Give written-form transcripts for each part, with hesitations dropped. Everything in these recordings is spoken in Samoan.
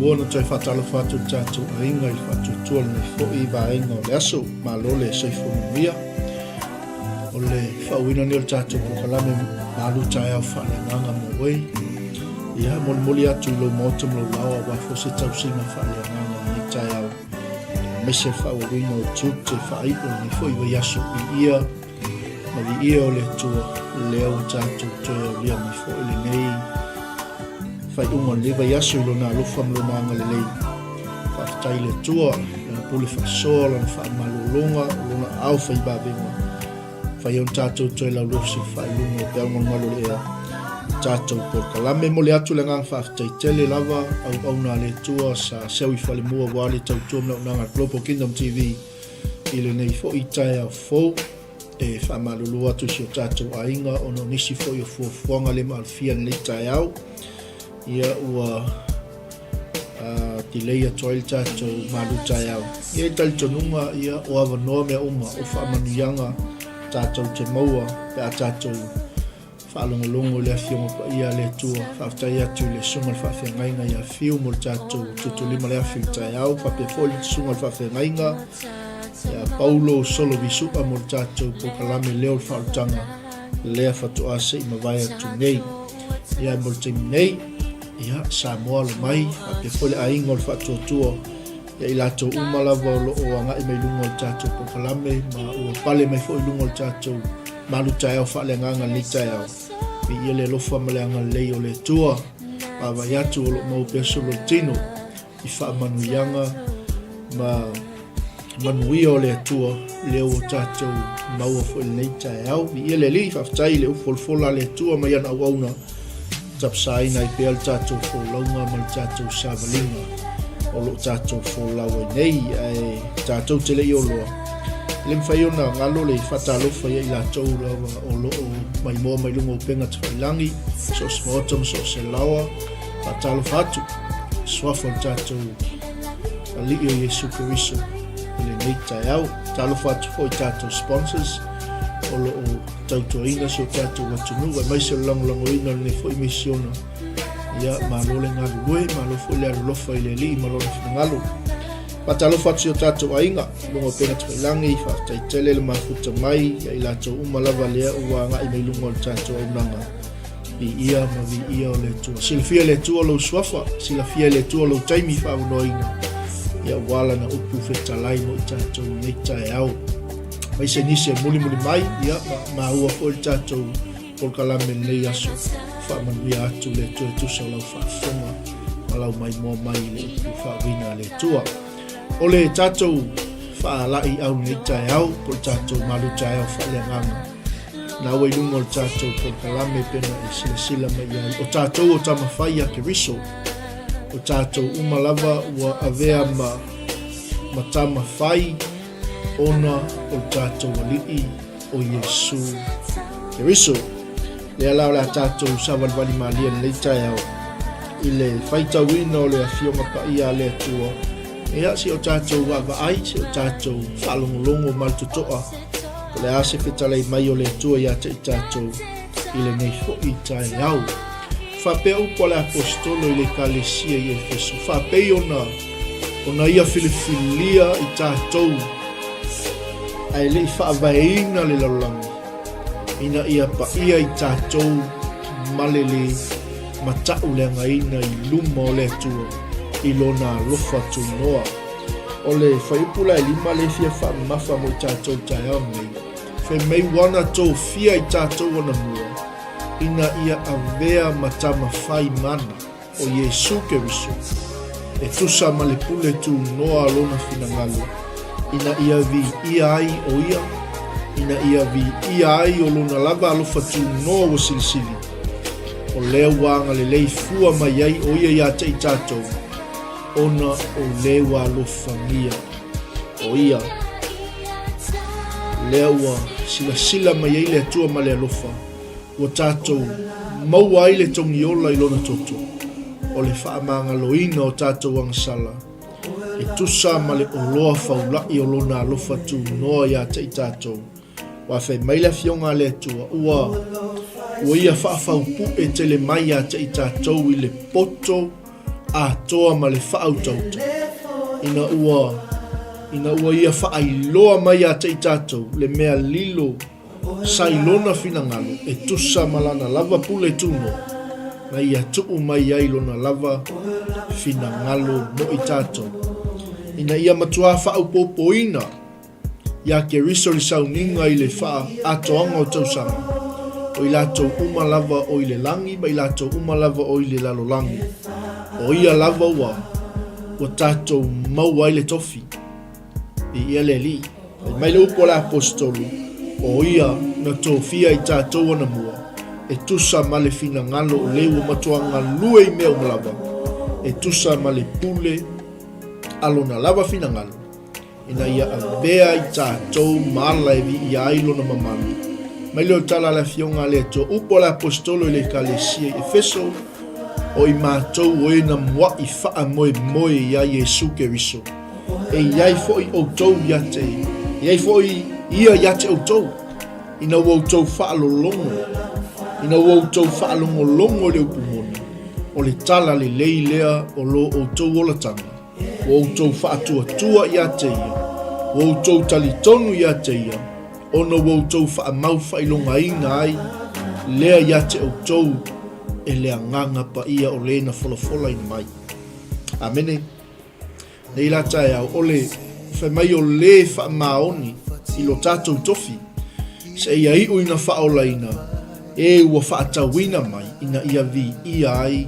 Muamua ona toe faatalofa atu i le tatou aiga i le faatuatua i lenei foi vaega o le aso. Malo le soifua manuia. O le faauuina lenei o le tatou polokalame malu taeao faaleagaga mo oe. Ia, molimoli atu i lou maota ma lou laoa aua foi se tausiga faaleagaga i lenei taeao. Aemaise le faaauauina o tiute faaiu o lenei foi vaiaso. Viia ma viia o le Atua, lea ua tatou toe aulia mai foi lenei faaiuga o lenei vaiaso i Lona alofa ma Lona agalelei. Faafetai i le Atua, Lana pule faasoa, Lana faamalologa, o Lona aao faivavega. Fai ona tatou toe laulua i luga o peau malumalu o le ea. Tatou polokalame. E momoli atu le agaga faafetai tele lava auauna a le Atua sa seu i falemua aua le tautua ma le auaunaga a le Global Kingdom TV i lenei foi taeao fou. E faamalulu atu i si o tatou aiga ona o nisi foi o fuafuaga le maalofia i lenei taeao. Ia ua delay atu ai le tatou malu taeao. Ia i talitonuga ia o avanoa mea uma o faamanuiaga tatou te maua pe a tatou faalogologo i le Afioga Paia a le Atua. Faafetai atu i le Susuga i le Faafeagaiga ia Fiu mo le tatou tuutuulima le afi i le taeao. Faapea foi le Susuga i le Faafeagaiga ia Paulo Solovisua mo le tatou polokalame Leo o le Faaolataga lea faatoa se i mavae atu nei. Ia mo le taimi nei, ia Samoa alo mai, faapea foi le aiga o le Faatuatua ia i latou uma lava o lo o agai mai luga o le tatou polokalame ma ua pale mai foi i luga o le tatou malu taeao faaleagaga lenei taeao. Viia le alofa ma le agalelei o le Atua. Vaavaai atu o lo o maua pea solo le tino i faamanuiaga ma manuia o le Atua lea ua tatou maua foi lenei taeao. Viia le Alii, faafetai i le upu folafola a le Atua mai ana auauna tapasaina ai pea le tatou folauga ma le tatou savaliga o lo o tatou folau ai nei, ae tatou te le i oloa. E le mafai ona galo le faatalofa ia i latou lava o lo o maimoa mai luga o upega tafailagi, so o se maota ma so o se laoa. Faatalofa atu, suafa o le tatou Alii o Iesu Keriso i lenei taeao. Talofa atu foi i tatou sponsors o lo o tautuaina si o tatou atunuu aemaise o le lagolagoina o lenei foi misiona. Ia, malo le galulue, malo foi le alolofa i le Alii ma lona finagalo. Faatalofa atu i o tatou aiga, luga o Pena Tafailangi, faafetai tele le mafuta mai ia i latou uma lava lea ua agai mai luga o le tatou auaunaga. Viia ma viia o le Atua. Silafia e le Atua lou suafa, silafia e le Atua lou taimi faaavanoaina, ia ua lana upu fetalai mo i tatou nei taeao. Aemaise nisi e mulimuli mai, ia ma maua foi le tatou polokalame lenei aso. Faamanuia atu le Atua e tusa o lau faafofoga ma lau maimoa mai i le upu faauiina a le Atua. O le tatou faalaiau lenei taeao, po o le tatou malu taeao faaleagaga, Na ua i luga o le tatou polokalame pena e silasila mai ai. O tatou o tama fai a Keriso, o tatou uma lava ua avea ma, ma tama fai ona o le tatou Alii o Iesu Keriso. Lea la o le a tatou savalivali malie lenei taeao i le faitauina o le Afioga Paia a le Atua. Ia, se o tatou vaavaai, se o tatou faalogologo ma le totoa O le a se fetalai mai o le Atua ia te i tatou i lenei foi taeao. Faapea upu a le Aposetolo i le Ekalesia i Efeso, faapei ona ona ia filifilia i tatou ae le i faavaeina le lalolagi, ina ia paia i tatou ma le lē matauleagaina i luma o le Atua i lona alofa tunoa. O le fuaiupu la e lima lea e fia faamamafa mo i tatou i taeao nei, fai mai ua na tofia i tatou anamua ina ia avea ma tama fai mana o Iesu Keriso, e tusa ma le pule tunoa a lona finagalo, ina ia viia ai o ia, ina ia viia ai o lona lava alofa tunoa ua silisili, o lea ua agalelei fua mai ai o ia ia te i tatou, ona o le ua alofagia o ia, lea ua silasila mai ai le Atua ma le alofa, ua tatou maua ai le togiola i lona toto, o le faamagaloina o tatou agasala, e tusa ma le oloa faula'i o lona alofa tunoa ia te i tatou. Ua fai mai le Afioga a le Atua, ua, ua ia faafaupu'e tele mai ia te i tatou i le poto. atoa ma le faautauta, ina ua, ina ua ia faailoa mai ia te i tatou le mea lilo sa i lona finagalo e tusa ma lana lava pule tunoa, na ia tuu mai ai lona lava finagalo mo i tatou, ina ia matuā faaopoopoina iā Keriso le sauniga i le faaatoaga o tausaga, o i latou uma lava o i le lagi ma i latou uma lava o i le lalolagi, o ia lava ua ua tatou maua ai le tofi. Viia le Alii. Fai mai le upu a le Aposetolo, o ia na tofia i tatou anamua, e tusa ma le finagalo o le ua matua galue i mea uma lava, e tusa ma le pule a lona lava finagalo, ina ia avea i tatou ma ala e viia ai lona mamalu. Mai lea o le tala a le Afioga a le Atua, upu a le Aposetolo i le Ekalesia i Efeso, o i matou o e na mua'i faamoemoe iā Iesu Keriso, e i ai foi outou ia te, e i ai foi ia ia te outou, ina ua outou faalologo, ina ua outou faalogologo i le upu moni, o le tala lelei lea o lo outou olataga. Ua outou faatuatua ia te ia, ua outou talitonu ia te ia, ona ua outou faamau faailogaina ai lea ia te outou e le Agaga Paia o le na folafolaina mai. Amene. Nei la taeao, o le fai mai o le faamaoni i lo tatou tofi, seia iu ina faaolaina e ua faatauina mai ina ia viia ai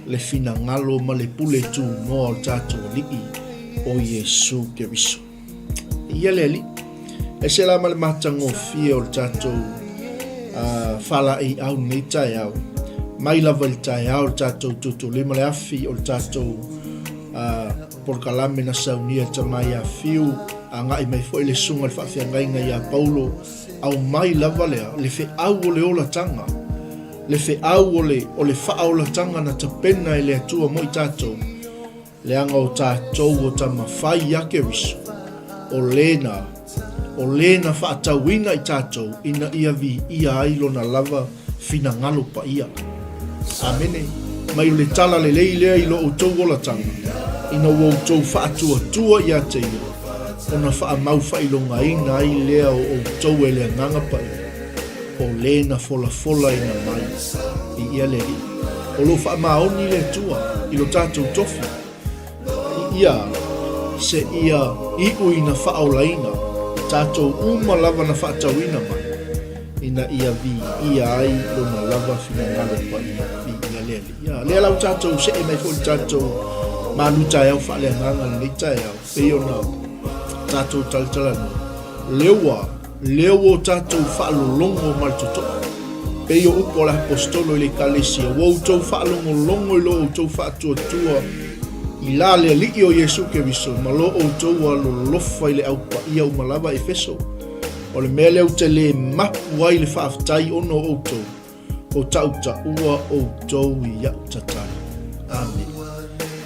le finagalo ma le pule tunoa o le tatou Alii o Iesu Keriso. Ia le Alii, ese la ma le matagofie o le tatou uh, faalaeiau nei taeao, mai lava i le taeao le tatou tuutuulima le afi o le tatou uh, polokalame na saunia e tama ia Fiu, agai mai foi le susuga i le faafeagaiga ia Paulo, aumai lava lea le feau o le olataga, le feau o le, o le faaolataga na tapena e le Atua mo i tatou, leaga o tatou o tama fai ia Keriso, o lena, o lena faatauina i tatou ina ia viia ai lona lava finagalo paia. Amene. Mai o le tala lelei lea i lo outou olataga, ina ua outou faatuatua ia te ia, ona faamau faailogaina ai lea o outou e le Agaga Paia, o le na folafolaina mai i ia le Alii. O lo o faamaoni le Atua i lo tatou tofi, ia seia iu ina faaolaina i tatou uma lava na faatauina mai, ina ia viia ai lona lava finagalo paia. Viia le Alii. Ia, lea la ua tatou see mai foi i le tatou malu taeao faaleagaga lenei taeao, pei ona tatou talatalanoa, lea ua Lea ua o tatou faalologo ma le totoa, pei o upu a le Aposetolo i le Ekalesia, ua outou faalogologo i lo outou faatuatua i la le Alii o Iesu Keriso ma lo outou alolofa i le au paia uma lava Efeso. O le mea lea ou te le mapu ai le faafetai ona o outou, o tautaua outou i au tatalo. Amene.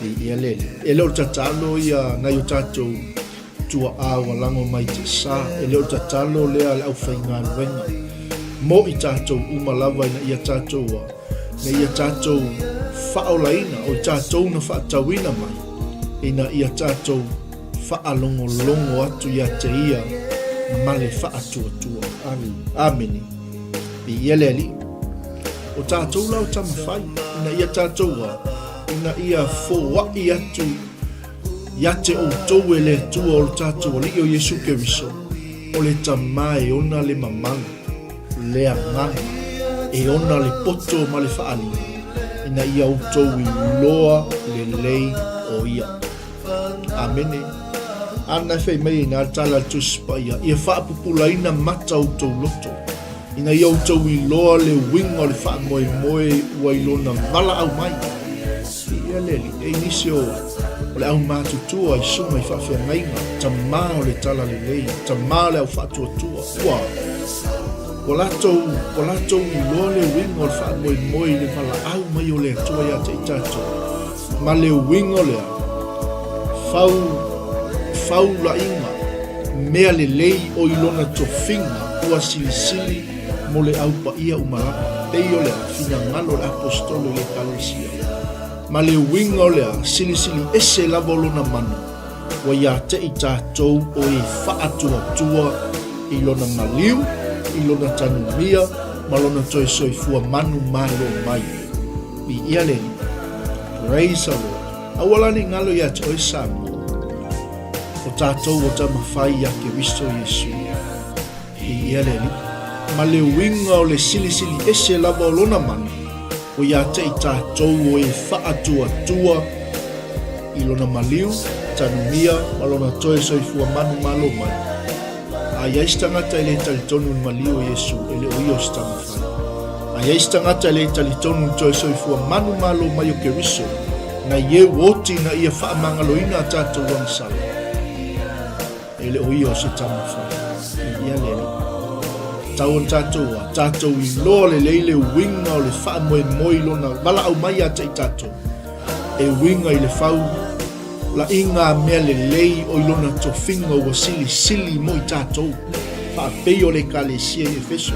Viia le Alii. E le o le tatalo ia nai o tatou tuaa ua lago mai te sa, e le o le tatalo lea a le aufaigaluega mo i tatou uma lava ina ia tatou a, ina ia tatou faaolaina, o i tatou na faatauina mai, ina ia tatou faalogologo atu ia te ia ma le faatuatua. Amene. Viia le Alii. O tatou la o tama fai, ina ia tatou a, ina ia foai atu ia te outou e le Atua o lo tatou Alii o Iesu Keriso, o le Tama e ona le mamalu, le agaga, e ona le poto ma le faaaliga, ina ia outou iloa lelei o ia. Amene. Ana e fai mai ai na le tala a le Tusi Paia, ia faapupulaina mata o outou loto, ina ia outou iloa le uiga o le faamoemoe ua i lona valaau mai. Ia le Alii, e i nisi o, o le aumatutua i susuga i faafeagaiga, tama o le talalelei, tama o le au faatuatua, ua, ua latou, ua latou iloa le uiga o le faamoemoe i le valaau mai o le Atua ia te i tatou. Ma le uiga o lea, fau, faulaiga, mea lelei o i lona tofiga ua silisili mo le au paia uma lava, pei o le finagalo o le Aposetolo i le Ekalesia. Ma le uiga o le a, silisili ese lava o Lona mana, ua ia te i tatou o e faatuatua i Lona maliu, i Lona tanumia, ma Lona toe soifua manu malo mai. Viia le Alii. Praise the Lord. Aua la ne i galo ia te oe Samoa, o tatou ua taumafai ia Keriso Iesu. Viia le Alii. Ma le uiga o le silisili ese lava o Lona mana, ua ia te i tatou o e faatuatua i Lona maliu, tanumia ma Lona toe soifua manumalo mai. A i ai se tagata e le talitonu i le maliu o Iesu, e le o ia o se tama fai. A i ai se tagata e le talitonu i le toe soifua manumalo mai o Keriso, na i e ua oti ina ia faamagaloina a tatou agasala, e le o ia o se tama fai. Viia le Alii. Tau ona tatou a tatou iloa lelei le uiga o le faamoemoe i lona valaau mai ia te i tatou, e uiga i le fau laʻiga a mea lelei o i lona tofiga ua silisili mo i tatou, faapei o le Ekalesia i Efeso,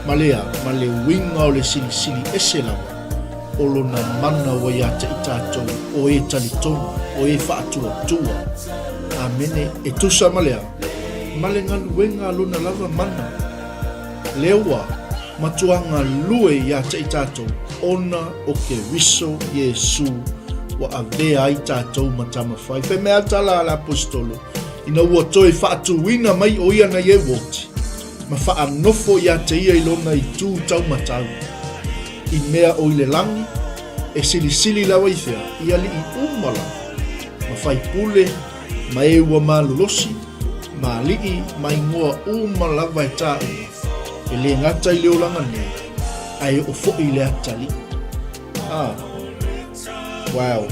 ma le a, ma le uiga o le silisili ese lava o lona mana ua ia te i tatou o e talitonu, o e faatuatua. Amene. E tusa ma le a? Ma le galuega a lona lava mana. Lea ua matua galue ia te i tatou ona o Keriso Iesu ua avea ai tatou ma tama fai. Fai mai a tala a le aposetolo, ina ua toe faatuina mai o ia nai e uoti, ma faanofo ia te ia i lona itu taumatau, i mea o i le lagi, e silisili lava i fea, i alii uma lava, ma faipule, ma e ua malolosi, ma alii, ma igoa uma lava e taua, e le gata i le olaga nei, ae oo foi i le atalii. Ah, wow.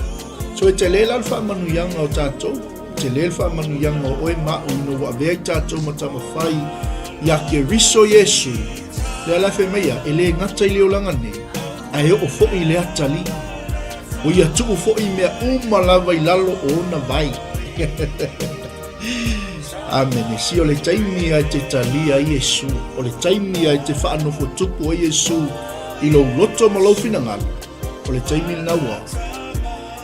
So e tele la le faamanuiaga o tatou, tele le faamanuiaga o oe ma au ina ua avea i tatou ma tamafai ia Keriso Iesu. Lea la fai mai ia, e le gata i le olaga nei, ae oo foi i le atalii. Ua ia tuu foi mea uma lava i lalo o ona vai. Amene. Si o le taimi a e te talia ai Iesu, o le taimi a e te faanofotupu ai Iesu i lou loto ma lou finagalo, o le taimi lena ua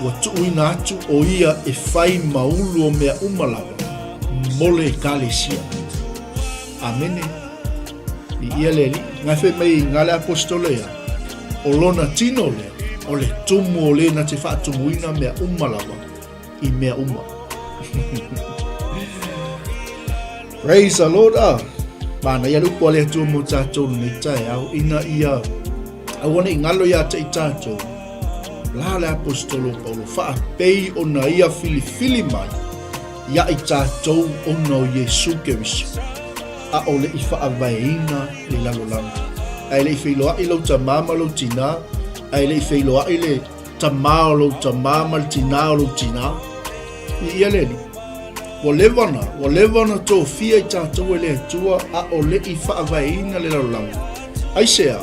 ua tuuina atu o ia e fai ma ulu o mea uma lava mo le Ekalesia. Amene. Viia le Alii. Ngai fai mai nga le aposetolo ia, o lona tino lea, o le tumu o le na te faatumuina mea uma lava i mea uma. Praise the Lord. Ah, manaia le upu a le Atua mo tatou lenei taeao, ina ia aua ne i galo ia te i tatou. La le aposetolo o Paulo, faapei ona ia filifili mai ia i tatou ona o Iesu Keriso, ʻaʻole i faavaeina le lalolagi. Ae le i feiloaʻi lou tamā ma lou tinā, ae le i feiloaʻi le tamā o lou tamā ma le tinā o lou tinā. I ia le Alii. Ua leva ona, ua leva ona tofia i tatou e le Atua, ʻaʻole i faavaeina le lalolagi. Aisea?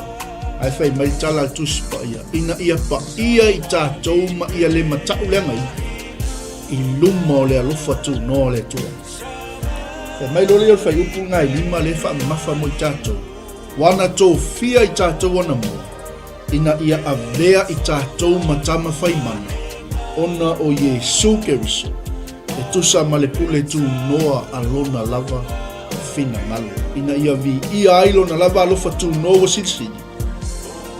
Ae fai mai le tala a le Tusi Paia, ina ia paia i tatou ma ia le mataʻu leagaina i luma o le alofa tunoa o le Atua. Fai mai loa lea o le fuaiupu lena e lima lea e faamamafa mo i tatou, ua na tofia i tatou anamua, ina ia avea i tatou ma tama fai mana, ona o Iesu Keriso, e tusa ma le pule tunoa a Lona lava finagalo, ina ia viia ai Lona lava alofa tunoa ua silisili,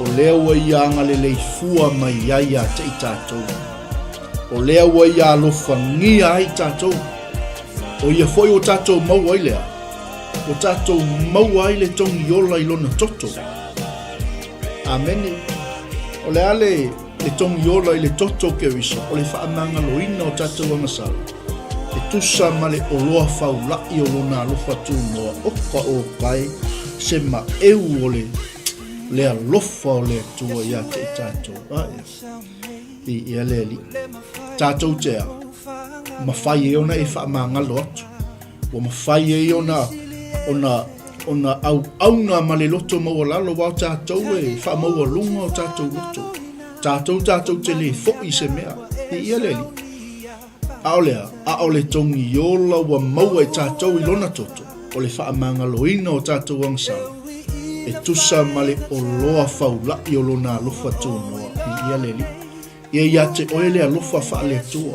o lea ua Ia agalelei fua mai ai ia te i tatou, o lea ua Ia alofagia ai tatou, o Ia foi ua tatou maua ai le a? Ua tatou maua ai le togi ola i Lona toto. Amene. O le a le, le togi ola i le toto o Keriso, o le faamagaloina o tatou agasala, e tusa ma le oloa faulaʻi o lona alofa tunoa, o ka okae se maʻeu o le, le alofa o le Atua ia te i tatou. Ae, viia le Alii. Tatou te a, mafai ai ona e faamagalo atu. Ua mafai ai ona, ona, ona auauna ma le loto maualalo, aua o tatou e faamaualuga o tatou loto. Tatou tatou te le foi i se mea. Viia le Alii. Aʻole a, aʻole togi ola ua maua e tatou i lona toto, o le faamagaloina o tatou agasala, e tusa ma le oloa faulaʻi o lona alofa tunoa. Viia le Alii. Ia ia te oe le alofa faale-Atua.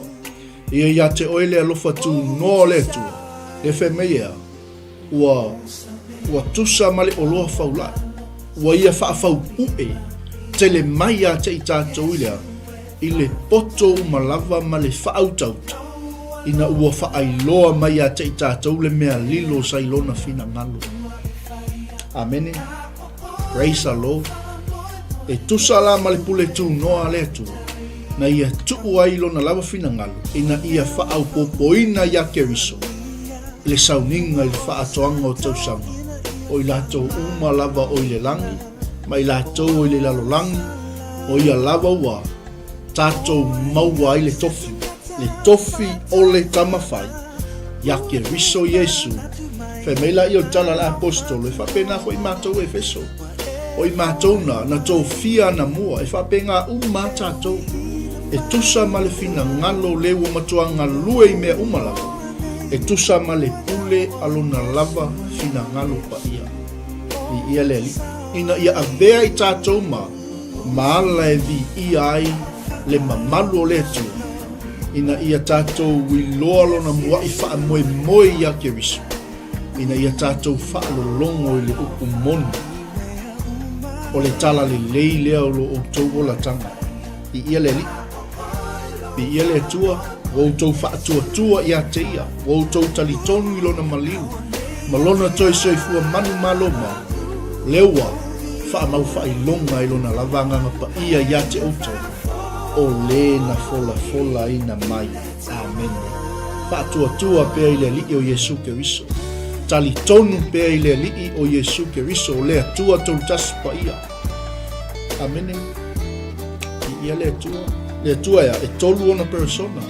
Ia ia te oe le alofa tunoa o le Atua. Le fai mai ea, ua, ua tusa ma le oloa faulai. Ua ia faafaupu'e tele mai ia te i tatou i le a, i le poto uma lava ma le faautauta, ina ua faailoa mai ia te i tatou le mea lilo sa i lona finagalo. Amene. Praise the Lord. E tusa la ma le pule tunoa a le Atua, na ia tuu ai lona lava finagalo ina ia faaopoopoina iā Keriso i le sauniga i le faatoaga o tausaga o i latou uma lava o i le lagi ma i latou o i le lalolagi, o ia lava ua tatou maua ai le tofi, le tofi o le tama fai, iā Keriso Iesu. Fai mai laia o le tala a le Aposetolo, e faapena foi matou Efeso. O i matou na, na tofia anamua, e faapena uma a tatou, e tusa ma le finagalo o le ua matua galue i mea uma lava, e tusa ma le pule a lona lava finagalo paia. Viia le Alii, ina ia avea i tatou ma, ma ala e viia ai le mamalu o le Atua, ina ia tatou iloa lona muaʻi faamoemoe iā Keriso, ina ia tatou faalologo i le upu moni o le talalelei lea o lo outou olataga. Viia le Alii, viia le Atua, ua outou faatuatua ia te Ia, ua outou talitonu i Lona maliu ma Lona toe soifua manumalo mau, lea ua faamaufaailoga i Lona lava Agaga Paia ia te outou, o le na folafolaina mai. Amene. Faatuatua pea i le Alii o Iesu Keriso. Talitonu pea i le Alii o Iesu Keriso, o le Atua Tolutasi Paia. Amene. Viia le Atua. Le Atua ea, e tolu ona persona.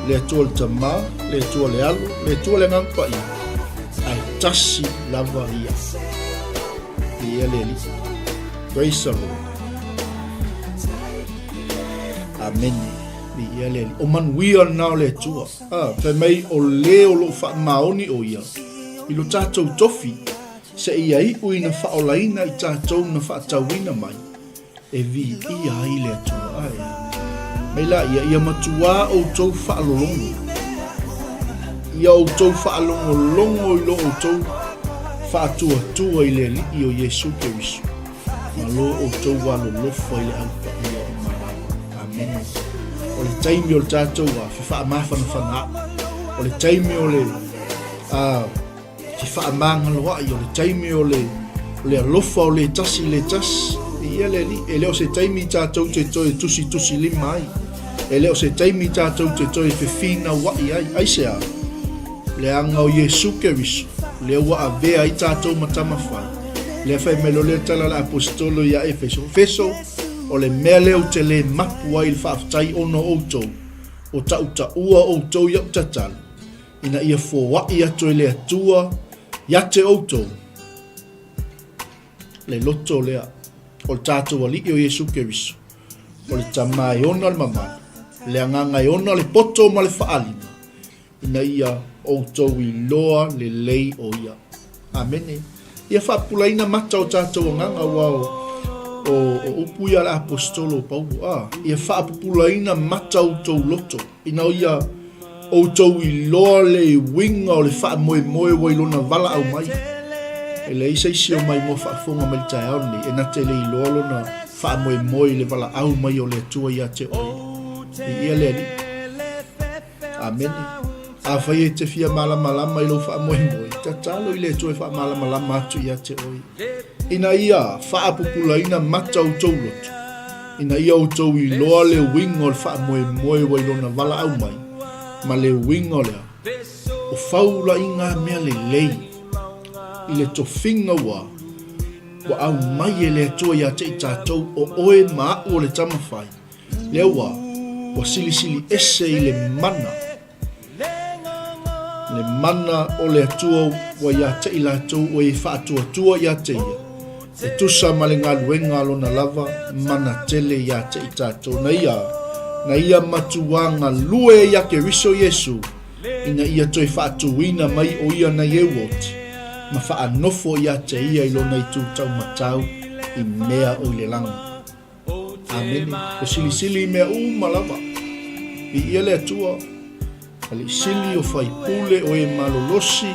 Le Atua le Tama, le Atua le Alo, le Atua le Agaga Paia. Ae tasi lava ia. Viia le Alii. Praise the Lord. Amene. Viia le Alii. O manuia lena o le Atua. Ah, fai mai o le o lo o faamaoni o ia i lo tatou tofi, seia iu ina faaolaina i tatou na faatauina mai, e viia ai le Atua. Ae mai la ia, ia matuā outou faalologo, ia outou faalogologo i lo outou faatuatua i le Alii o Iesu Keriso, ma lo outou alolofa i le au paia uma lava. Amene. O le taimi o le tatou a fefaamafanafana aʻo, o le taimi o le a fefaamagaloaʻi, o le taimi o le o le alofa o le tasi i le tasi. Viia le Alii, e le o se taimi tatou te toe tusitusilima ai, e le o se taimi tatou te toe fefinauaʻi ai. Aisea? Leaga o Iesu Keriso, lea ua avea ai tatou ma tama fai. Lea fai mai loa lea tala a le Aposetolo ia Efeso, Efeso, o le mea lea ou te le mapu ai i le faafetai ona o outou, o taʻutaʻua outou iaʻu tatalo, ina ia foaʻi atu e le Atua ia te outou le loto lea o le tatou Alii o Iesu Keriso, o le Tama e ona le mamalu, le Agaga e ona le poto ma le faaaliga, ina ia outou iloa lelei o Ia. Amene. Ia faapupulaina mata o tatou agaga, aua o, o, o upu ia a le Aposetolo o Paulo, a, ia faapupulaina mata outou loto, ina ia outou iloa le uiga o le faamoemoe ua i lona valaau mai. E leai se isi o maimoa faafofoga mai le taeao lenei e na te le iloa lona faamoemoe i le valaau mai o le Atua ia te oe. Viia le Alii. Amene. Afai e te fia malamalama i lou faamoemoe, tatalo i le Atua e faamalamalama atu ia te oe, ina ia faapupulaina mata outou loto, ina ia outou iloa le uiga o le faamoemoe ua i lona valaau mai, ma le uiga o le a, o faulaiga mea lelei i le tofiga ua ua aumai e le Atua ia te i tatou, o oe ma aʻu o le tama fai. Lea ua, ua silisili ese i le mana, le mana o le Atua ua ia te i latou ua e faatuatua ia te ia, e tusa ma le galuega a lona lava mana tele ia te i tatou. Na ia, na ia matuā galue ia Keriso Iesu, ina ia toe faatuina mai o ia nai e uoti, ma faanofo ia te ia i lona itu taumatau i mea o i le lagi. Amene. Ua silisili i mea uma lava. Viia le Atua, Alii Sili o Faipule, o e malolosi,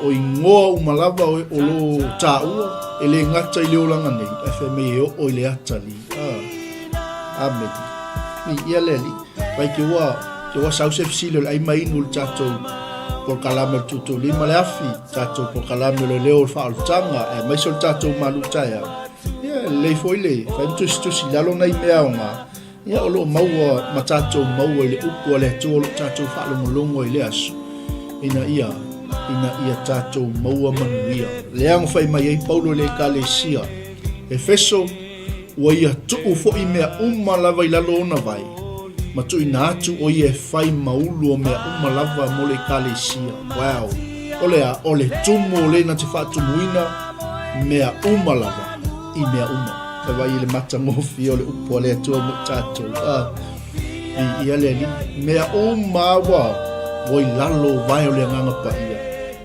o igoa uma lava o, o lo taua, e le gata i le olaga nei, ae fai mai e oo i le atalii. Ah. Amene. Viia le Alii. Vai ke ua, ke ua sau se fesili o le ai ma inu le tatou polokalame o le tuutuulima le afi, tatou polokalame o le leo o le faaolataga, aemaise o le tatou malu taeao. Ia, e lelei foi le fai ma tusitusi i lalo nai mea aoga, ia o lo o maua ma tatou maua i le upu a le Atua o lo o tatou faalogologo ai i le aso, ina ia, ina ia tatou maua manuia. Lea na fai mai ai Paulo i le Ekalesia Efeso, Ua ia tuu foi mea uma lava i lalo ona vae, ma tuuina atu o ia e fai ma ulu o mea uma lava mo le Ekalesia. Wow! O le a? O le tumu o le na te faatumuina mea uma lava i mea uma. E vai i le matagofie o le upu a le Atua mo i tatou. Ah, viia le Alii. Mea uma ua, ua i lalo o vae o le Agaga Paia.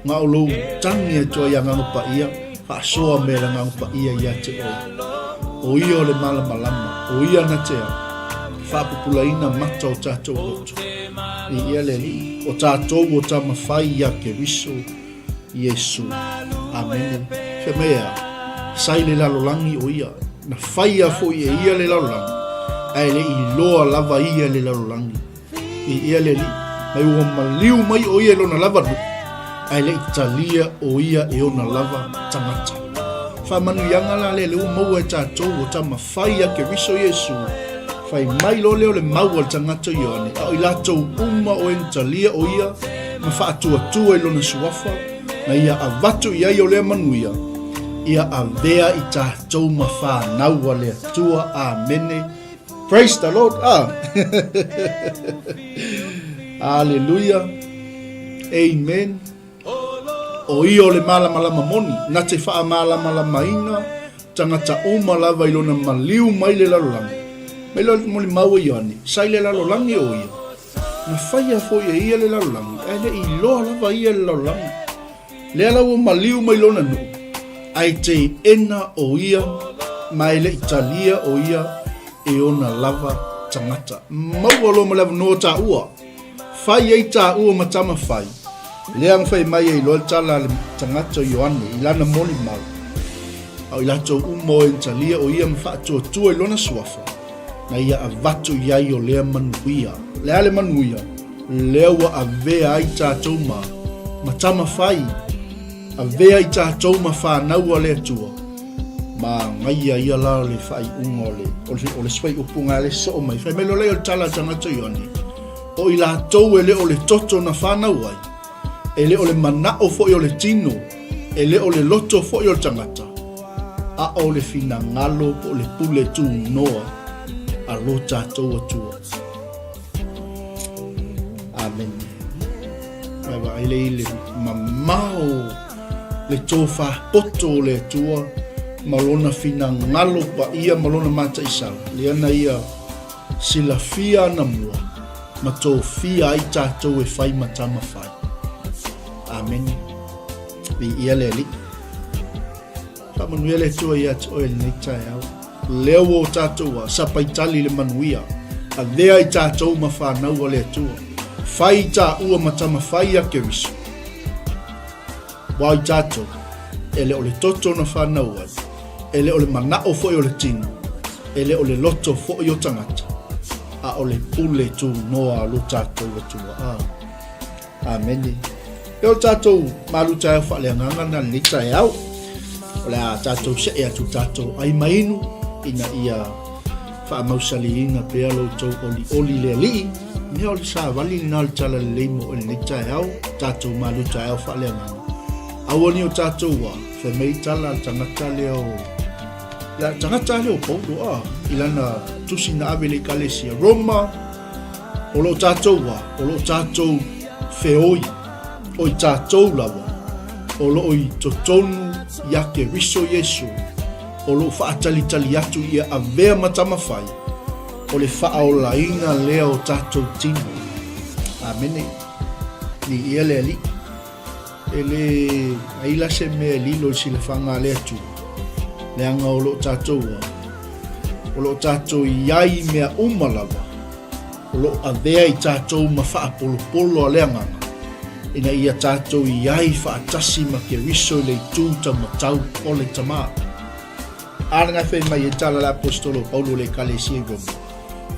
Na o lou tagi atu ai Agaga Paia, faasoa mea le Agaga Paia ia te oe. O ia o le malamalama, o ia na te faapupulaina mata o tatou loto. Viia le Alii, o tatou o tama fai ia Keriso Iesu. Amene. Fai mai a, sa i le lalolagi o ia, na faia foi e ia le lalolagi, ae le i iloa lava ia le lalolagi. Viia le Alii, mai ua maliu mai o ia i lona lava nuu, ae le i talia o ia e ona lava tagata. Faamanuiaga la lea lea ua maua e tatou o tama fai a Keriso Iesu, fai mai loa lea o le mau a le tagata o Ioane, a o i latou uma o e na talia o ia ma faatuatua i lona suafa, na ia avatu i ai o lea manuia, ia avea i tatou ma fanau a le Atua. Amene. Praise the Lord. Ah. Hallelujah. Amen. O ia o le malamalama moni, na te faamalamalamaina tagata uma lava i lona maliu mai le lalolagi. Mai loa le molimau a Ioane, sa i le lalolagi o ia. Na faia foi e ia le lalolagi, ae le i iloa lava ia le lalolagi. Lea la ua maliu mai lona nuu, ae teena o ia ma e le i talia o ia e ona lava tagata. Maua loa ma le avanoa taua, fai ai taua ma tama fai, lea na fai mai ai loa le tala a le tagata o Ioane i lana molimau, a o i latou uma o e na talia o ia ma faatuatua i lona suafa, na ia avatu i ai o lea manuia. O le a le manuia? Lea ua avea ai tatou ma, ma tama fai, avea i tatou ma fanau a le Atua, manaia ia la o le faaiuga o le, o le, o le fuaiupu na le soo mai. Fai mai loa lea o le tala a le tagata Ioane, o i latou e le o le toto na fanau ai, e le o le manao foi o le tino, e le o le loto foi o le tagata, a o le finagalo po o le pule tunoa a lo tatou Atua. Amene. Mai vaai le i le mamao le tofa poto o le Atua ma lona finagalo paia ma lona mataisau. Lea na ia silafia ana mua ma tofia ai tatou e fai ma tama fai. Amene. Viia le Alii. Faamanuia le Atua ia te oe lenei taeao. Lea ua o tatou a sapaitali le manuia. Avea i tatou ma fanau a le Atua. Fai i taua ma tama fai a Keriso. Wa i tatou, e le o le toto na fanau ai, e le o le manao foi o le tino, e le o le loto foi o tagata, a o le pule tunoa a lo tatou Atua. A. Amene. E o tatou malu taeao faaleagaga na lenei taeao. O le a tatou see atu tatou ai ma inu ina ia faamausaliina pea lo outou olioli le Alii. Mea o le savali lena o le tala lelei mo oe lenei taeao, tatou malu taeao faaleagaga. Aua ni o tatou a, fai mai tala a le tagata lea o le tagata lea o Paulo a, i lana tusi na ave i le Ekalesia Roma, O lo tatou wā, o lo tatou feoi, o i tatou lava, o lo o i totonu ia Keriso Iesu, o lo o faatalitali atu ia avea ma tama fai, o le faaolaina lea o tatou tino. Amene. Viia le Alii. E le ai la se mea e lilo i silafaga a le Atua, leaga o lo o tatou a. O lo o tatou i ai i mea uma lava, o lo o avea i tatou ma faapolopolo a le Agaga, ina ia tatou i ai faatasi ma Keriso i le itu taumatau o le Tama. A na fai mai e tala le Aposetolo o Paulo i le Ekalesia i Roma,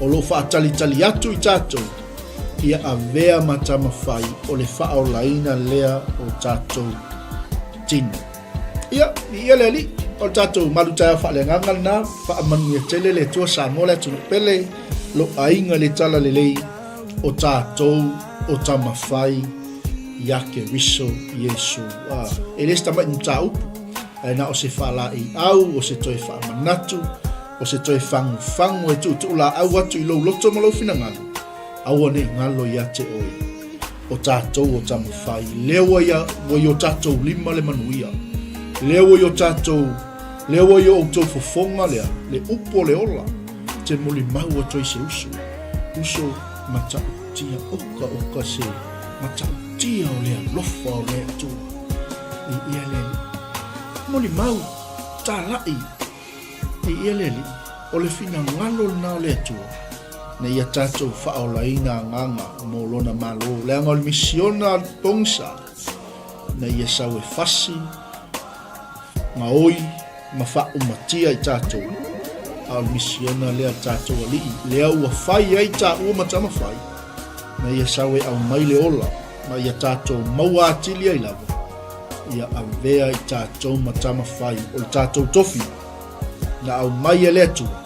o lo o faatalitali atu i tatou ia avea ma tamafai o le faaolaina lea o tatou tino. Ia, viia le Alii, o le tatou malutaeao faaleagaga lena, faamanuia tele le Atua Samoa le atunuu pele, lo aiga i le talalelei o tatou o tamafai ia Keriso Iesu. Ah, e le se tamai mataupu, ae na o se faalaeiau, o se toe faamanatu, o se toe fagufagu e tuutuulaau atu i lou loto ma lou finagalo, aua ne i galo ia te oe. O tatou o tamafai, lea ua ia, ua i o tatou lima le manuia. Lea ua i o tatou, lea ua i o outou fofoga lea, le upu o le ola, te molimau atu ai se uso. Uso matautia, oka oka se matautia o le alofa o le Atua. I ia le Alii. Molimau, talai, i ia le Alii, o le finagalo lena o le Atua, na ia tatou faaolaina agaga mo Lona Malo, leaga o le misiona a le pogisa, na ia sau e fasi, gaoi ma faaumatia i tatou, a o le misiona lea a le tatou Alii, lea ua fai ai taua ma tamafai, na ia sau e aumai le ola, ma ia tatou maua atili ai lava, ia avea i tatou ma tamafai o le tatou tofi, na aumai e le Atua,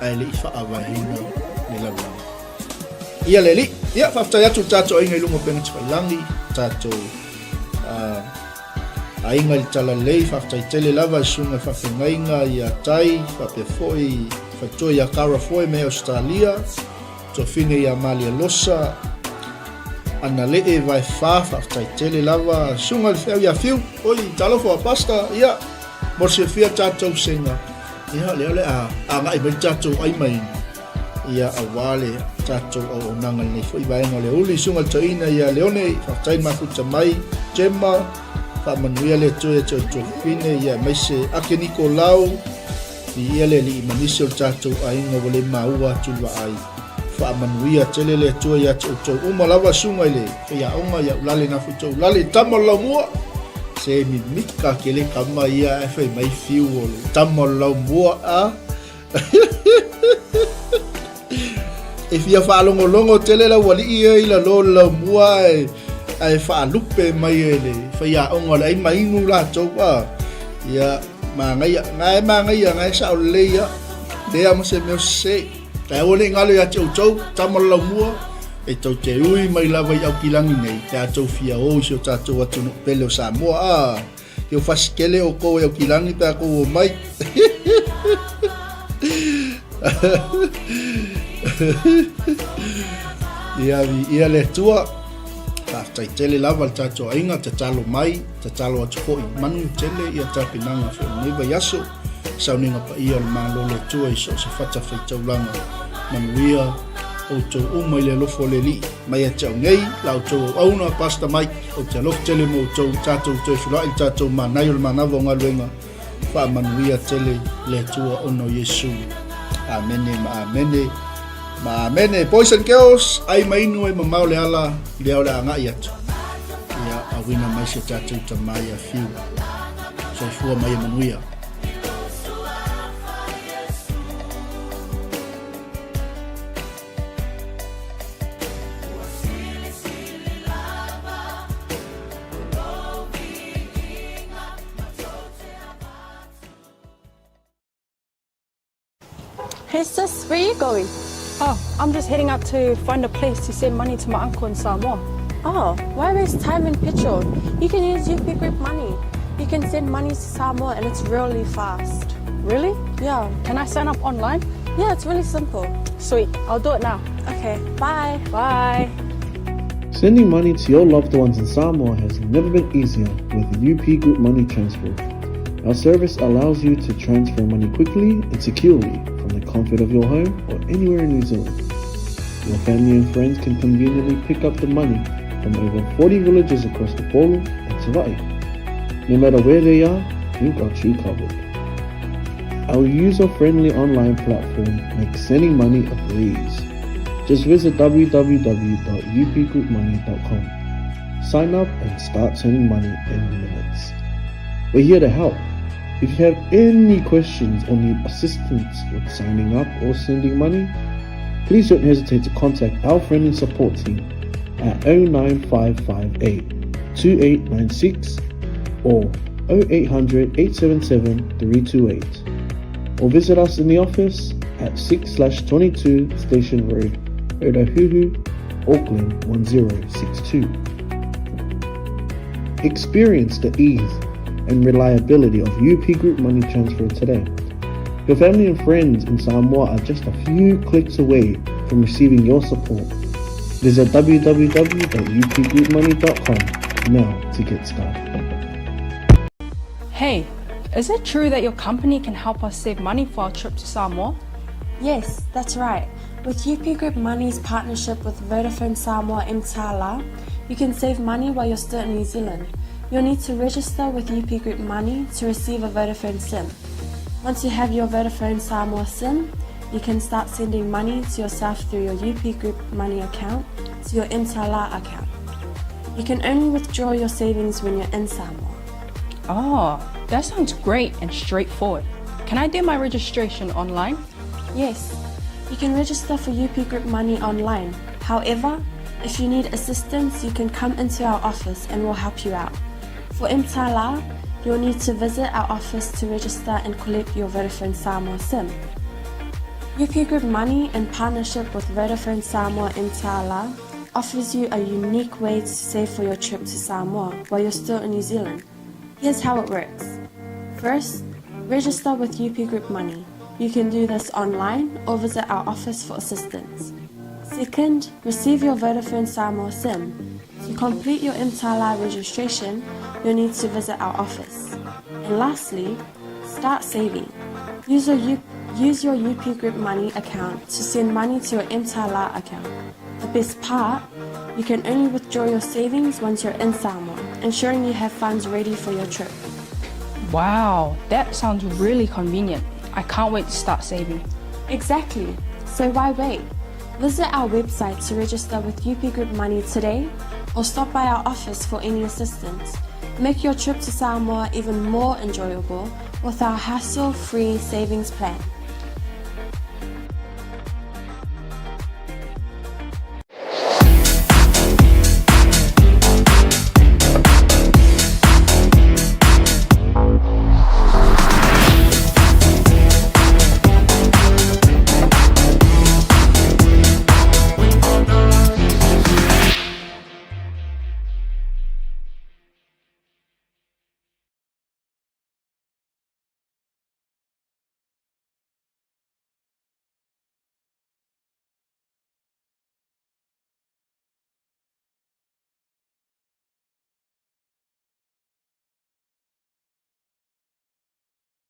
ae le i faavaeina le lalolagi. Ia le Alii, ia faafetai atu i le tatou aiga i luga o upega tafailagi, tatou uh, aiga i le talalelei, faafetai tele lava i susuga i faafeagaiga ia Tai, faapea foi faletua ia Cara Foy mai Australia, Tofiga ia Malia Losa, Analee Vaefa, faafetai tele lava, susuga i le feau ia Fiu, oi talofa Pastor, ia mo le silafia tatou sega, ia lea o le a agai mai le tatou ai mai ia aua le tatou auaunaga i lenei foi vaega o le uli, susuga i le toeaina ia Leone, faafetai le mafuta mai, Gemma, faamanuia le Atua ia te oe Tuafafine, ia aemaise Ake Nikolau, Viia le Alii ma nisi o le tatou aiga ua le maua atu i le vaai. Faamanuia tele le Atua ia te outou uma lava susuga i le faiaoga ia Ulale na foi Toulale tama o le laumua. Se mimika kele kama ia ae fai mai fiu o le tama o le laumua a. E fia faalogologo tele laualii ia i lalo o le laumua ae, ae faalupe mai e le faiaoga o le ai mainu latou a. Ia, manaia, na e manaia, na e sao lelei ia. Lea ma se mea o sese. Ae aua ne i galo ia te outou, tama o le laumua, e tou te ui mai lava i Aukilagi nei, pe a tou fia o i si o tatou atunuu pele o Samoa. A, Keu fasikele oukou e Aukilagi pe a kou o mai. Ia, viia le Atua. Faafetai tele lava le tatou aiga, tatalo mai, tatalo atu foi. Manu tele ia tapenaga foi lenei vaiaso. Sauniga paia o le Malo o le Atua i so o se fatafaitaulaga. Manuia outou uma i le alofa o le Alii. Mai ia te au nei, la outou auauna, Pastor Mike, ou te alofa tele mo outou, tatou toe feiloai i le tatou manaia o le manava o galuega. Faamanuia tele le Atua ona o Iesu. Amene ma amene ma amene. Boys and girls, ai ma inu e mamao le ala, lea o le agai atu. Ia, auina mai se tatou tama ia Fiu. Soifua ma ia manuia. Hey sis, where you going? Oh, I'm just heading out to find a place to send money to my uncle in Samoa. Oh, why waste time and petrol? You can use UP Group Money. You can send money to Samoa and it's really fast. Really? Yeah. Can I sign up online? Yeah, it's really simple. Sweet, I'll do it now. Okay, bye. Bye. Sending money to your loved ones in Samoa has never been easier with UP Group Money Transfer. Our service allows you to transfer money quickly and securely from the comfort of your home or anywhere in New Zealand. Your family and friends can conveniently pick up the money from over 40 villages across the Polo and Savai'i. No matter where they are, we've got you covered. Our user-friendly online platform makes sending money a breeze. Just visit www.upgroupmoney.com. Sign up and start sending money in minutes. We're here to help. If you have any questions or need assistance with signing up or sending money, please don't hesitate to contact our friendly support team at 09558 2896 or 0800 877 328 or visit us in the office at 6 22 Station Road, Otahuhu, Auckland 1062. Experience the ease and reliability of UP Group Money Transfer today. Your family and friends in Samoa are just a few clicks away from receiving your support. Visit www.upgroupmoney.com now to get started. Hey, is it true that your company can help us save money for our trip to Samoa? Yes, that's right. With UP Group Money's partnership with Vodafone Samoa Mtala, you can save money while you're still in New Zealand. You'll need to register with UP Group Money to receive a Vodafone SIM. Once you have your Vodafone Samoa SIM, you can start sending money to yourself through your UP Group Money account to your Mtala account. You can only withdraw your savings when you're in Samoa. Oh, that sounds great and straightforward. Can I do my registration online? Yes, you can register for UP Group Money online. However, if you need assistance, you can come into our office and we'll help you out. For Mtala, you'll need to visit our office to register and collect your Vodafone Samoa SIM. UP Group Money, in partnership with Vodafone Samoa Mtala, offers you a unique way to save for your trip to Samoa while you're still in New Zealand. Here's how it works. First, register with UP Group Money. You can do this online or visit our office for assistance. Second, receive your Vodafone Samoa SIM. To complete your Mtala registration, you'll need to visit our office. And lastly, start saving. Use your, U- use your UP Group Money account to send money to your Mtala account. The best part, you can only withdraw your savings once you're in Samoa, ensuring you have funds ready for your trip. Wow, that sounds really convenient. I can't wait to start saving. Exactly. So why wait? Visit our website to register with UP Group Money today or stop by our office for any assistance. Make your trip to Samoa even more enjoyable with our hassle-free savings plan.